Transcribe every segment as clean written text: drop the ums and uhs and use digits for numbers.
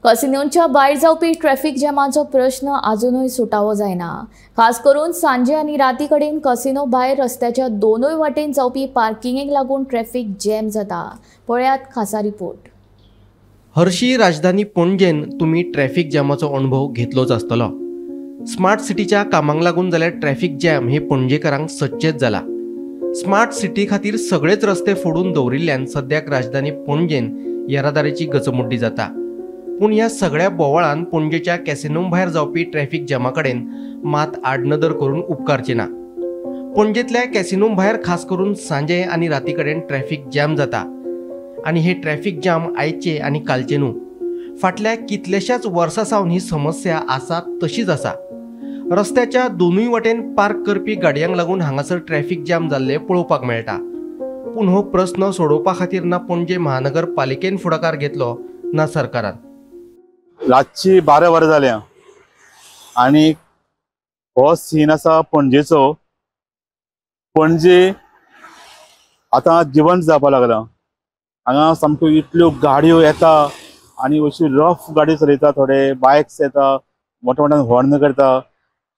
कसिनोच्या भायर जावपी ट्रॅफिक जॅमाचो प्रश्न अजुनूय सुटावो जायना। खास करून सांजे आनी राती कडेन कसिनो भायर रस्त्याच्या दोनूय वाटेन जावपी पार्किंगेक लागून ट्रॅफिक जॅम जाता। पळयात खासा रिपोर्ट। हरशी राजधानी पणजेन तुमी ट्रॅफिक जॅमाचो अणभव घेतलोच आसतलो। स्मार्ट सिटीच्या कामांक लागून जाल्यार ट्रॅफिक जॅम हे पणजेकारांक सच्चेच जाला। स्मार्ट सिटी खातीर सगळेच रस्ते फोडून दवरिल्ल्यान सद्याक राजधानी पणजेन येरादारीची गचमुड्डी जाता। पूण ह्या सगळ्या बोवाळान पणजेच्या कॅसिनो भायर जावपी ट्रॅफिक जॅमा कडेन मात आडनदर करून उपकारची ना। पणजेंतल्या कॅसिनो भायर खास करून सांजे आनी राती कडेन ट्रॅफिक जॅम जाता आनी हे ट्रॅफिक जॅम आयचे आनी कालचे न्हू, फाटल्या कितल्याशाच वर्सां सावन ही समस्या आसा तशीच आसा। रस्त्याच्या दोनूय वटेन पार्क करपी गाडयांक लागून हांगासर ट्रॅफिक जॅम जाल्ले पळोवपाक मेळटा। पूण हो प्रस्न सोडोवपा खातीर ना पणजे महानगरपालिकेन फुडाकार घेतलो ना सरकारान। रातची 12 वरां जाल्या आनी हो सीन आसा पणजेचो। पणजे आतां जिवंत जावपाक लागला। हांगा सामक्यो इतल्यो गाडयो येता आनी अशी रफ गाडी चलयता, थोडे बायक्स येता, मोठ्या मोठ्यान हॉर्न करता।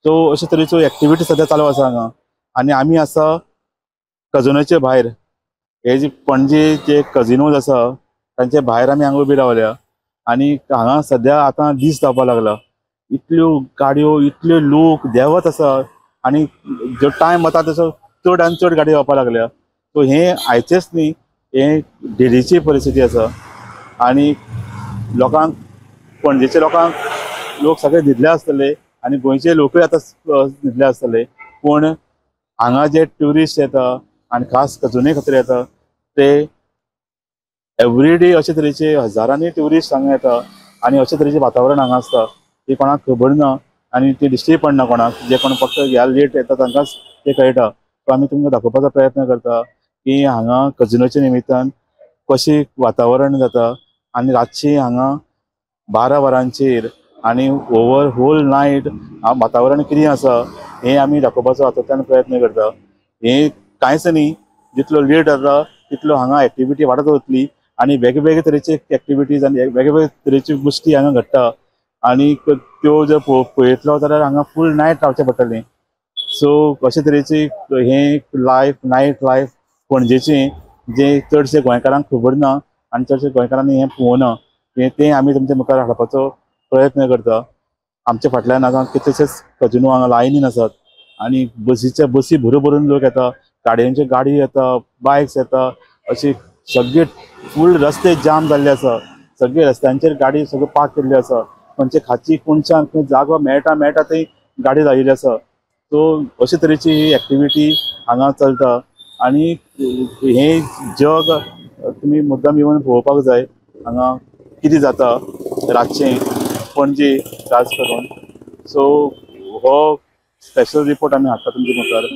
सो अशे तरेच्यो एक्टिविटी सद्या चालू आसा हांगा। आनी आमी आसा कजिनोचे भायर। हे जे पणजे जे कजिनोज आसा तांचे भायर आमी हांगा उबी रावल्या आनी हांगा सद्या आतां दीस जावपाक लागला। इतल्यो गाडयो, इतल्यो लोक देंवत आसा आनी जो टायम वता तसो चड आनी चड गाडी येवपाक लागल्या। सो हें आयचेंच न्ही, हें डेलीची परिस्थिती आसा। आनी लोकांक, पणजेच्या लोकांक, लोक सगळे न्हिदले आसतले आनी गोंयचे लोकूय आतां न्हिदले आसतले। पूण हांगा जे ट्युरिस्ट येता आनी खास कजुने खातीर येता ते एवरी डे अशे तरेचे हजारांनी ट्युरिस्ट हांगा येता आनी अशे तरेचें वातावरण हांगा आसता ती कोणाक खबर ना आनी ती दिश्टी पडना कोणाक। जे कोण फक्त ह्या लेट येता तांकांच ते कळटा। सो आमी तुमकां दाखोवपाचो प्रयत्न करता की हांगा कजिनोच्या निमित्तान कशें वातावरण जाता आनी रातची हांगा 12 वरांचेर आनी ओवर होल नायट वातावरण कितें आसा हें आमी दाखोवपाचो हातूंतल्यान प्रयत्न करता। हें कांयच न्ही, जितलो लेट जाता तितलो हांगा एक्टिविटी वाडत वतली आनी वेगवेगळे तरेचे एक्टिविटीज आनी वेगवेगळे तरेच्यो गोश्टी हांगा घडटा आनी त्यो जर पळयतलो जाल्यार हांगा फूल नायट रावचें पडटलें। सो अशे तरेची हें लायफ, नायट लायफ पणजेचें जें चडशे गोंयकारांक खबर ना आनी चडशे गोंयकारांनी हें पळोवना, तें आमी तुमच्या मुखार हाडपाचो प्रयत्न करता। आमच्या फाटल्यान आतां कितलेशेच कजिनो हांगा लायनीन आसात आनी बसीच्या बसी भरून भरून लोक येता, गाडयांच्यो गाडी येता, बायक्स येता, अशी सगळे फूल रस्ते जाम जाल्ले आसा। सगळे रस्त्यांचेर गाडी सगळ्यो पार्क केल्ल्यो आसा। खंयचे खाची कोणच्यान खंय जागो मेळटा मेळटा थंय गाडी लायिल्ली आसा। सो अशे तरेची ही एक्टिविटी हांगा चलता आनी हें जग तुमी मुद्दाम येवन पळोवपाक जाय हांगा कितें जाता रातचें पणजे खास करून। सो हो स्पेशल रिपोर्ट आमी हाडटा तुमचे मुखार।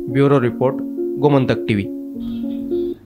Bureau report, Gomantak TV.